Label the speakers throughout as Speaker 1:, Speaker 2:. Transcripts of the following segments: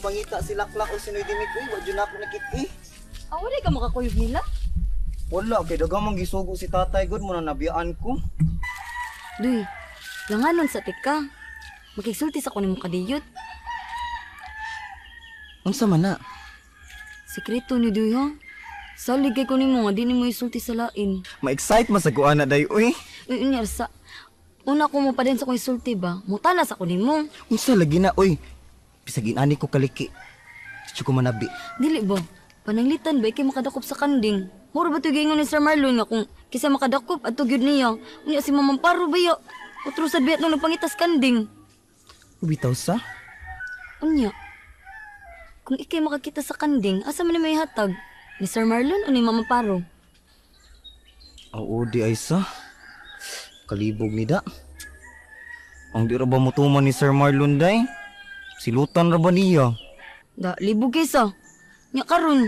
Speaker 1: gipangita si Laklak o si Noy Dimit, uy, wa jud na ako nakit-i.
Speaker 2: Ah, wala ka makakuyog nila.
Speaker 1: Wala kay daghang man gisugo si tatay gud mo na nabiyaan ko.
Speaker 2: Duy, langanon sa tika. Makigsulti sa kunin mo kadiyot.
Speaker 1: Unsa man na?
Speaker 2: Sekreto ni Duy ha. Salig kay kunin mo nga di nimo isulti sa lain.
Speaker 1: Ma-excite man sa kuana day uy.
Speaker 2: Uy, unya sa una ko mo pa din sa kong isulti ba? Mutala sa kunin mo.
Speaker 1: Unsa lagi na uy? Bisag inani ko kaliki. Di ko manabi.
Speaker 2: Dili ba? Pananglitan ba ikay makadakop sa kanding? Mura ba ito ni Sir Marlon nga kung kisa makadakop at gyud niya. Unya si Mamamparo ba ya? Utro sa biyat nung nagpangitas kanding.
Speaker 1: Bitaw sa?
Speaker 2: Unya. Kung ikay makakita sa kanding, asa man ni may hatag? Ni Sir Marlon o ni Mama Paro?
Speaker 1: Oo, di ay sa. Kalibog ni da. Ang di ra ba mutuman ni Sir Marlon day? Silutan ra ba niya?
Speaker 2: Da, libog kaysa. Nya karon.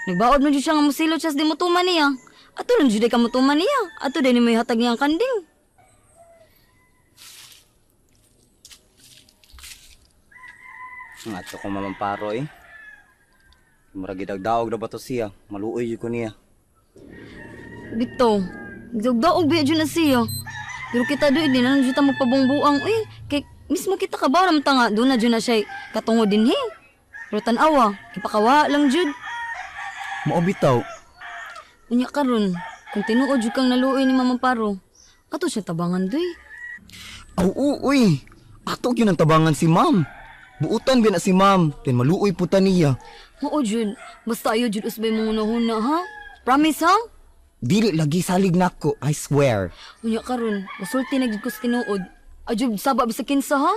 Speaker 2: Nagbaod man jud siya nga mosilot siya sa di mutuman niya. Ato lang jud ay ka mutuman niya. Ato din ni may hatag niya ang kanding.
Speaker 1: Ang ato ko mamamparo eh. Murag gidagdaog na ba to siya? Maluoy jud ko niya.
Speaker 2: Bitaw. Gidagdaog biya jud na siya. Pero kita doy di na lang jud ta magpabungbuang. Uy, kay mismo kita ka ba ramta nga doon na jud na siya katungo din he. Pero tan-awa, ipakawa lang jud.
Speaker 1: Mao bitaw.
Speaker 2: Unya karon, kung tinuod jud kang naluoy ni Mama Paro, ato siya tabangan doy.
Speaker 1: Oo, uy. Ato gyud ang tabangan si ma'am. Buutan ba na si ma'am? Then maluoy po ta niya.
Speaker 2: Oo jud, basta ayo jud usbay mo hunahuna ha. Promise ha?
Speaker 1: Dili lagi salig nako, I swear.
Speaker 2: Unya karon, masulti na gid ko sa tinuod. Ajob saba bisag kinsa ha?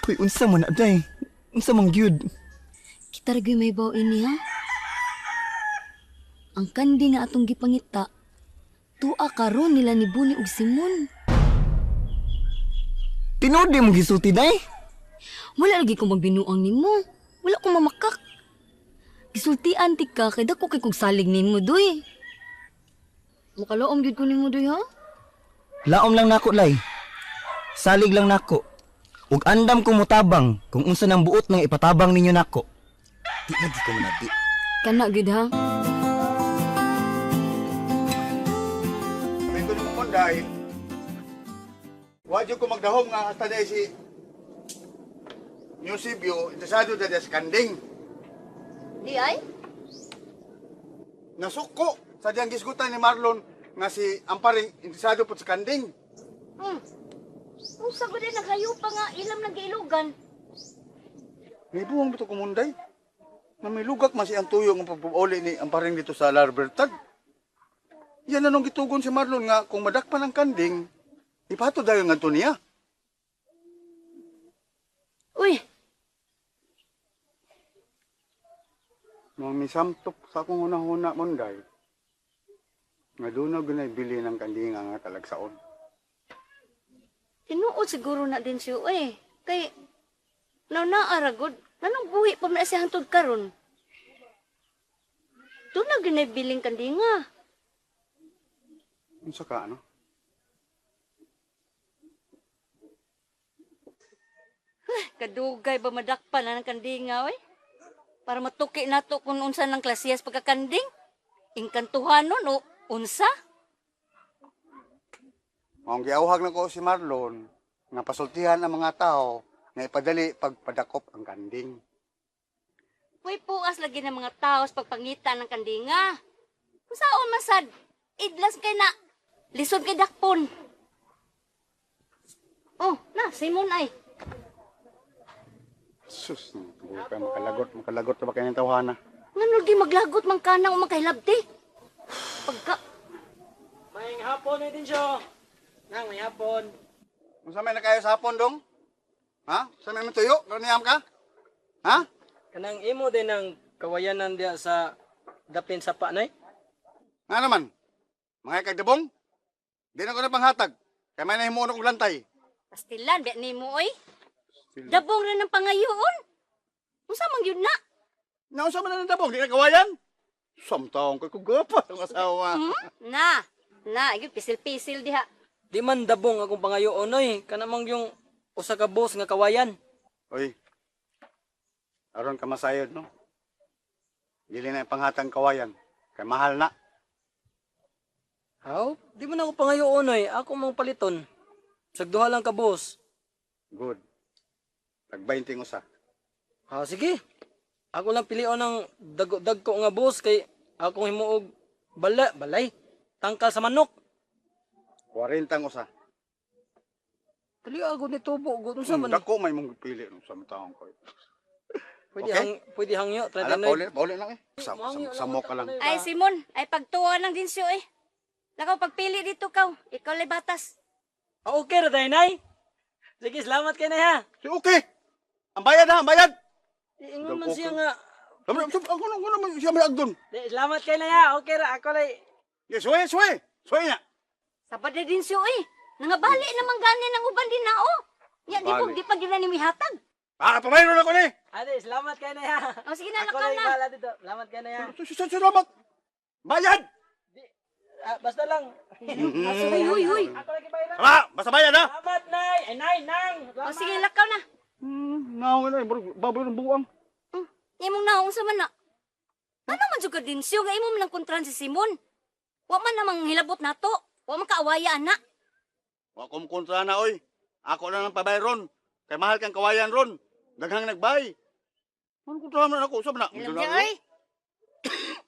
Speaker 1: Uy, unsa man na day? Unsa man gyud?
Speaker 2: Kita ra gyud may baw ini ha. Ang kandi nga atong gipangita, tuwa karon nila ni Buni ug Simon.
Speaker 1: Tinuod di mo gisulti day?
Speaker 2: Wala lagi ko magbinuang nimo. Wala ko mamakak. Gisultian ti ka kay dako kay kog salig nimo doy. Makalaom gyud ko nimo doy ha.
Speaker 1: Laom lang nako lay. Salig lang nako. Ug andam ko motabang kung unsa nang buot nang ipatabang ninyo nako. Di lagi ko manabi.
Speaker 2: Kana gyud ha.
Speaker 3: May ko mo konday. Wa jud ko magdahom nga hasta day si Eusebio, interesado dyan sa kanding.
Speaker 2: Di ay?
Speaker 3: Nasuko sa diyang gisgutan ni Marlon nga si Amparing interesado po sa kanding.
Speaker 4: Unsa gud na kayo pa nga ilam nang giilugan.
Speaker 3: May buwang ba ito kumunday? Na may lugak man si ang tuyo ng pagpupuli ni Amparing dito sa Larbertad. Yan na nung gitugon si Marlon nga kung madakpan ang kanding, ipato dayon nga to niya.
Speaker 4: Uy,
Speaker 3: Nung misamtok sa akong hunahuna monday, nga doon na ginay ng kandinga nga talagsaon.
Speaker 4: Tinuod siguro na din siya eh. Kay naunaa ra gud, nganong buhi pa man na siya hangtod karon. Doon na ginay biling kandinga.
Speaker 3: Unsa ka ano?
Speaker 4: Kadugay ba madakpan na ng kandinga oy? Para matuki nato kung unsa ng klasiyas pagkakanding. Inkantuhanon o unsa?
Speaker 3: Ang giawhag na ko si Marlon nga pasultihan ang mga tao nga ipadali pagpadakop ang kanding.
Speaker 4: Uy, puas lagi ng mga tao sa pagpangita ng kandinga. Kung saon masad, idlas kay na, lisod kay dakpon. Oh, na, Simon ay.
Speaker 3: Sus, ka makalagot, makalagot na ba kayong tawhana?
Speaker 4: Ngano di maglagot man kanang umakahilabti? Pagka,
Speaker 5: May hapon na din siya. Nang may hapon.
Speaker 3: Unsa may nakayo sa hapon dong? Ha? Sa may matuyo? Ganiyam ka? Ha?
Speaker 5: Kanang imo din ang kawayanan diya sa dapin sa panay.
Speaker 3: Nga naman? Mga kagdabong? Di na ko na panghatag. Kay may nahimuon akong lantay.
Speaker 4: Pastilan, biya nimo oy. Dabong ra ng pangayoon. Unsa man gyud na?
Speaker 3: Naunsa man na ng dabong? Di na kawayan? Samtaong kay kugapa ang asawa.
Speaker 4: Hmm? Na, na, gyud pisil-pisil diha.
Speaker 5: Di man dabong akong pangayoon oy. Kanamang yung usa ka boss nga kawayan.
Speaker 3: Oy. Aron ka masayod, no? Dili na ipanghatang kawayan. Kay mahal na.
Speaker 5: How? Di mo na ako pangayoon oy. Ako mang paliton. Sagduha lang ka boss.
Speaker 3: Good. Tag 20 usa.
Speaker 5: Ha, sige. Ako lang pilion ng dagko nga boss kay akong himuog bala, balay. Tangkal sa manok.
Speaker 3: 40 usa.
Speaker 5: Dali ako ni tubo gud unsa man.
Speaker 3: Dako may mong pili no sa taong ko.
Speaker 5: Pwede
Speaker 3: Okay.
Speaker 5: hang pwede hangyo
Speaker 3: Ala,
Speaker 5: 39.
Speaker 3: pauli, pauli lang eh. Samo ka lang.
Speaker 4: Ay, Simon, ay pagtuwa lang din siyo eh. Lakaw, pagpili dito kaw. Ikaw lay batas.
Speaker 5: Ah, okay ra day nay. Sige, salamat kay nay ha.
Speaker 3: Si okay. Ang bayad ha, ang bayad.
Speaker 5: Ingon man siya nga.
Speaker 3: Ako na, ako na, siya may agdon.
Speaker 5: Di, salamat kay nay ha. Okay ra ako lay.
Speaker 3: Yes, suwe, suwe. Suwe na.
Speaker 4: Sabad na din siyo eh. Nangabali naman gani ng uban din na oh. Ya, di ko,
Speaker 3: Bali.
Speaker 4: di pa gina ni mihatag.
Speaker 3: Ah, pamayroon ako ni.
Speaker 5: Ate, salamat kay nay ha.
Speaker 4: O sige na,
Speaker 5: Ako
Speaker 4: lakaw
Speaker 5: lay
Speaker 4: na.
Speaker 5: bahala dito. Salamat kay nay ha.
Speaker 3: Salamat. Bayad.
Speaker 5: Ah, basta lang.
Speaker 4: Uy, uy, uy.
Speaker 5: Ako lagi bayaran.
Speaker 3: Tama, basta bayad ha.
Speaker 5: Salamat nay. Ay nay nang.
Speaker 4: O sige, lakaw na.
Speaker 3: Naong na, baboy ng buang.
Speaker 4: Imong naong sa man na. Ano man jud ka din siyo nga imo man ang kontrahan si Simon. Wa man namang hilabot nato. Wa man kaawaya ana.
Speaker 3: Wa kom kontra na oy. Ako na lang pabayron. Kay mahal kang kawayan ron. Daghang nagbay. Ano kontra man ako? Sab na.
Speaker 4: Alam niya ay.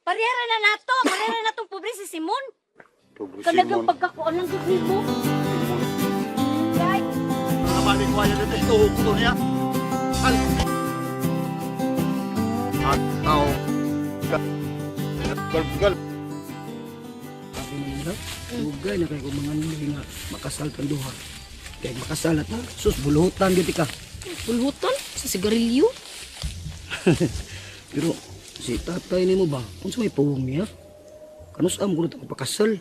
Speaker 4: Parehara na nato, parehara na tong pobre si Simon.
Speaker 3: Pobre
Speaker 4: Kanagang
Speaker 3: Simon.
Speaker 4: pagkakuan lang gud nimo.
Speaker 3: Mga balik kawayan dito. Ito ko niya. Al. At tao. Gal gal.
Speaker 6: Sabi nila, dugay na kay kung mga nili nga makasal kang duha. Kay makasal at ha, sus bulutan gyud ka.
Speaker 2: Pulhuton sa sigarilyo.
Speaker 6: Pero si tatay nimo ba, unsa may puwong niya? Kanus-am kuno ta pakasal.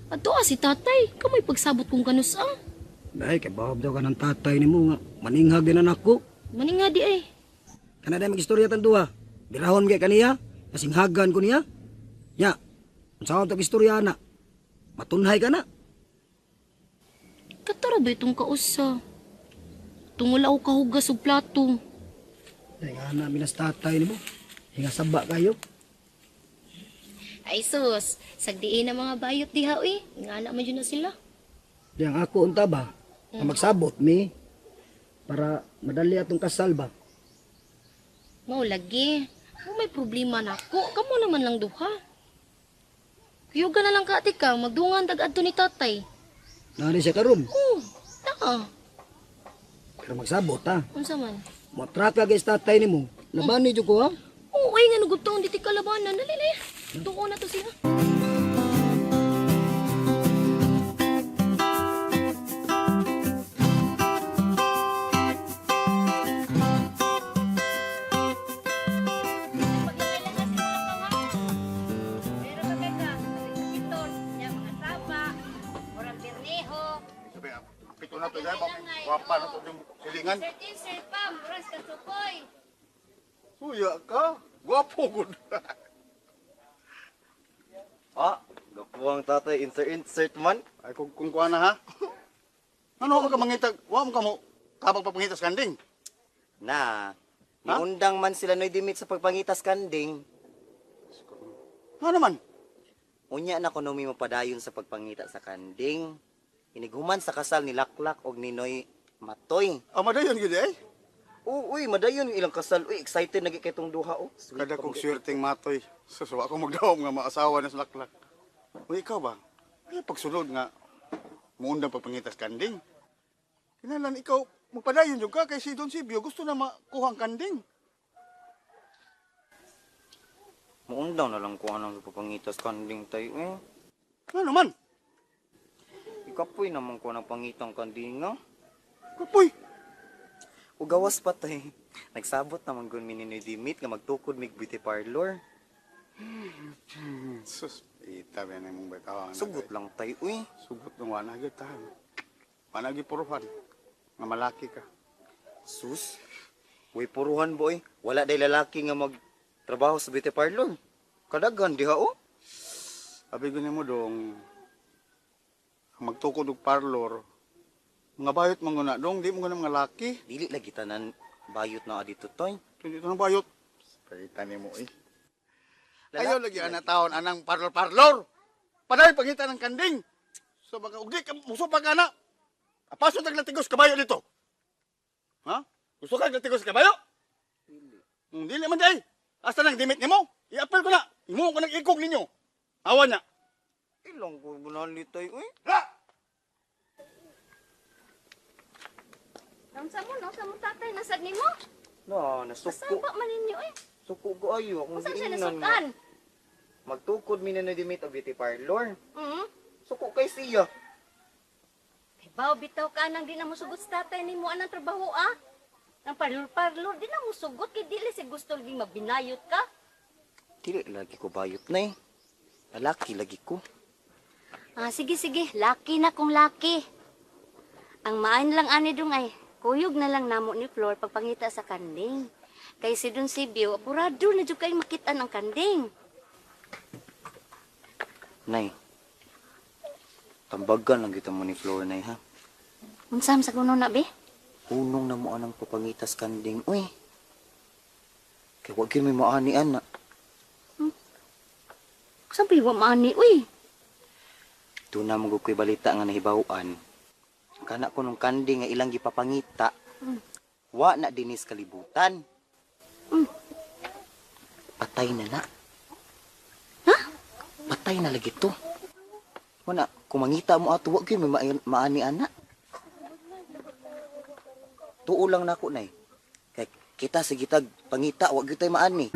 Speaker 2: Ato ah, si tatay, kamoy pagsabot kung kanus ah.
Speaker 6: Dai kay bawab daw ka ng tatay nimo nga maninghag din anak ko.
Speaker 2: Maninga di ay.
Speaker 6: Kana day magistorya tan duha. Birahon kay kaniya, nasinghagan ko niya. Nya, unsa man tag istorya ana? Matunhay ka na.
Speaker 2: Katara ba itong kausa? Tungol ako kahugas og plato.
Speaker 6: Dai nga na minas tatay nimo. Hinga saba kayo.
Speaker 2: Ay sus, sagdiin ang mga bayot diha uy. Nga na man yun na sila.
Speaker 6: Di ang ako unta ba? Nga magsabot mi para madali atong kasal ba.
Speaker 2: Mao lagi. Kung may problema na ako, kamo naman lang duha. Kuyuga na lang ka ate ka, magdungan tag adto ni tatay.
Speaker 6: Nani siya karon.
Speaker 2: Oh, naa.
Speaker 6: Pero magsabot ha.
Speaker 2: Unsa man?
Speaker 6: Motraka kay sa tatay nimo. Labani jud ko ha.
Speaker 2: Oo, ay nga nugutaon diti kalabanan. Dali na. Tuon na to siya.
Speaker 4: Pero ka ka, sakiton, ya mga saba, murang birneho,
Speaker 3: Sabi, pito na to dyan. Wapa na to yung silingan.
Speaker 4: insert insert pa, murang sa sukoy.
Speaker 3: Suya ka. Gwapo gud.
Speaker 1: Ah, gapuang tatay, insert insert man.
Speaker 3: Ay kung kuha na ha. Ano ka mangitag? Wa mo ka mo kabag papangitas kanding.
Speaker 1: Na,
Speaker 3: Ha?
Speaker 1: niundang man sila Noy Dimit sa pagpangitas kanding.
Speaker 3: Ano naman?
Speaker 1: Unya na kuno mi mapadayon sa pagpangita sa kanding. Inighuman sa kasal ni Laklak og ni Noy Matoy.
Speaker 3: Amadayon gid eh.
Speaker 1: Oo, uy, madayon yung ilang kasal. Uy, excited na gid kay tong duha oh. Sweet
Speaker 3: Kada
Speaker 1: pa
Speaker 3: kong
Speaker 1: man.
Speaker 3: swerteng matoy. Susuwa ako magdaom nga maasawa na sa laklak. Uy, ikaw ba? Ay, pagsulod nga, muundang pagpangitas kanding. Kinalan ikaw, magpadayon jud ka kay si Don Sibio gusto na makuha ang kanding.
Speaker 1: Muundang na lang ko anang pagpangitas kanding tayo eh.
Speaker 3: Ano naman?
Speaker 1: Ikapoy naman ko ng pangitang kanding nga.
Speaker 3: Kapoy!
Speaker 1: Ugawas pa tay. Nagsabot naman gun mi ni Noy Dimit nga magtukod mig beauty parlor.
Speaker 3: Sus, ita ba na mong batawa.
Speaker 1: Sugot lang tay uy.
Speaker 3: Sugot ng wana gyud tahan. Wana gyud puruhan. Nga malaki ka.
Speaker 1: Sus. Uy, puruhan boy. Wala day lalaki nga magtrabaho sa beauty parlor. Kadaghan diha oh.
Speaker 3: Abi ko nimo dong ang magtukod og parlor. Mga bayot man guna dong, di mo guna mga laki.
Speaker 1: Dili lagi tanan Bayot na dito toy.
Speaker 3: Dito ng bayot. Pagita nimo eh. Ayaw lagi ana taon anang parlor-parlor. Paday pangita ng kanding. So mga ugdi ka muso pa ka na. Apaso tag latigos kabayo dito. Ha? Gusto ka latigos kabayo? Dili man day. Asa nang dimit nimo? I-appeal ko na. Imo ko nang ikog ninyo. Awan na.
Speaker 1: Ilang ko bunan ni tay uy.
Speaker 3: La!
Speaker 4: Naunsa mo, naunsa mo tatay, nasad nimo?
Speaker 1: Na, nasuko.
Speaker 4: Nasaba man ninyo eh.
Speaker 1: Suko ko ayo akong
Speaker 4: Unsa siya
Speaker 1: giingnan nga.
Speaker 4: nasukan?
Speaker 1: Magtukod mi na dimit og beauty parlor.
Speaker 4: Mm.
Speaker 1: Suko kay siya.
Speaker 4: Baw bitaw ka nang di na mo sugot sa tatay nimo anang trabaho ah. Ang parlor-parlor di na mo sugot kay dili si gusto lagi mabinayot ka.
Speaker 1: Dili lagi ko bayot na eh. Lalaki lagi ko.
Speaker 4: Ah, sige sige, laki na kung laki. Ang maan lang ani dong ay kuyog na lang namo ni Flor pagpangita sa kanding. Kay si Don Sibio, apurado na jud kay makitaan ang kanding.
Speaker 1: Nay. Tambagan lang kita mo ni Flor nay ha.
Speaker 4: Unsa man sa kuno na be?
Speaker 1: Unong na mo anang papangitas kanding uy. Kay wa gyud may maani ana.
Speaker 4: Sa wa maani uy?
Speaker 1: Doon na mo ko'y balita nga nahibaw-an. Kana ko nung kanding nga ilang gipapangita. Wa na dinis kalibutan. Patay na na.
Speaker 4: Ha?
Speaker 1: Patay na lagi to. Wala, kung mangita mo ato, wa gyud may maani ana. Tuo lang nako nay. Kay kita sa gitag pangita, wa gyud tay maani.